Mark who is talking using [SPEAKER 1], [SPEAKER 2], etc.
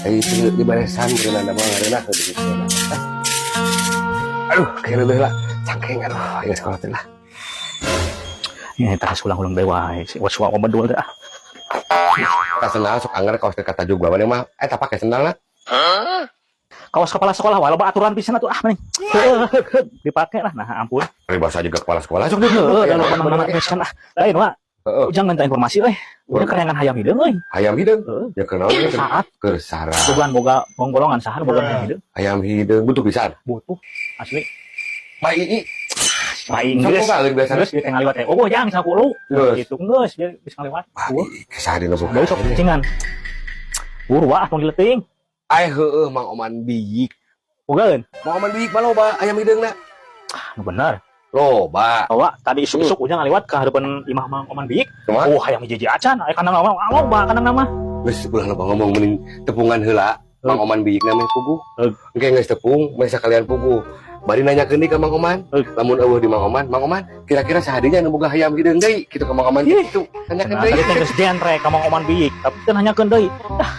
[SPEAKER 1] Itu di baresan berenang mah ngareunah gitu. Aduh, kayak leuleih lah. Cangkeng, aduh, ayo sekolah teh lah.
[SPEAKER 2] Ya, tas ulang-ulang deui wae. Si was wa bedul teh ah.
[SPEAKER 1] Tas sendal sok anggar kaos ke kata juga mana mah eta pake sendal lah.
[SPEAKER 2] Kawas kepala sekolah wae loba aturan pisan atuh ah mending. Heuh, dipake lah, nah ampun.
[SPEAKER 1] Peribahasa juga kepala sekolah sok deh.
[SPEAKER 2] Heuh, da loba mana pisan ah. Lain wa.
[SPEAKER 1] Heeh.
[SPEAKER 2] Ujang minta informasi euy. Udah kerengan hayam hideung euy.
[SPEAKER 1] Hayam hideung.
[SPEAKER 2] Heeh.
[SPEAKER 1] Ya kenal ya
[SPEAKER 2] Saat
[SPEAKER 1] keur sara.
[SPEAKER 2] Bogaan boga golongan saha boga hayam hideung.
[SPEAKER 1] Hayam hideung butuh pisan.
[SPEAKER 2] Butuh asli.
[SPEAKER 1] Baik i.
[SPEAKER 2] Baik
[SPEAKER 1] Sok
[SPEAKER 2] geus.
[SPEAKER 1] boga biasa.
[SPEAKER 2] Geus dia ngaliwat teh. Oh, jang saku lu.
[SPEAKER 1] Geus.
[SPEAKER 2] Gitu geus dia bisa ngaliwat.
[SPEAKER 1] Baik, saha dina boga.
[SPEAKER 2] Deui sok cingan. Buru ah tong dileting.
[SPEAKER 1] Ai heueuh, Mang Oman Biyik.
[SPEAKER 2] Bogaeun.
[SPEAKER 1] Mang Oman Biyik mah loba ayam hideungna.
[SPEAKER 2] Nu bener.
[SPEAKER 1] Loba.
[SPEAKER 2] Bawa tadi isuk-isuk ujang ngaliwat ke hadapan imah Mang Oman Biyik.
[SPEAKER 1] Kumaha?
[SPEAKER 2] Oh, hayam hiji acan. Aya kandang nama, loba kandang nama.
[SPEAKER 1] Geus ulah loba ngomong, mending tepungan heula. Mang Oman Biyik na meh puguh.
[SPEAKER 2] Heug.
[SPEAKER 1] Engke geus tepung, meh sakalian puguh. Bari nanyakeun deui ka Mang Oman.
[SPEAKER 2] Heug.
[SPEAKER 1] Lamun euweuh di Mang Oman, "Mang Oman, kira-kira sahadinya nu boga hayam hideung deui?" Kitu ka Mang Oman
[SPEAKER 2] Ih.
[SPEAKER 1] kitu. Tanyakeun
[SPEAKER 2] Nah,
[SPEAKER 1] deui.
[SPEAKER 2] tadi teh geus genre ka Mang Oman Biyik, tapi teu nanyakeun deui. Ah,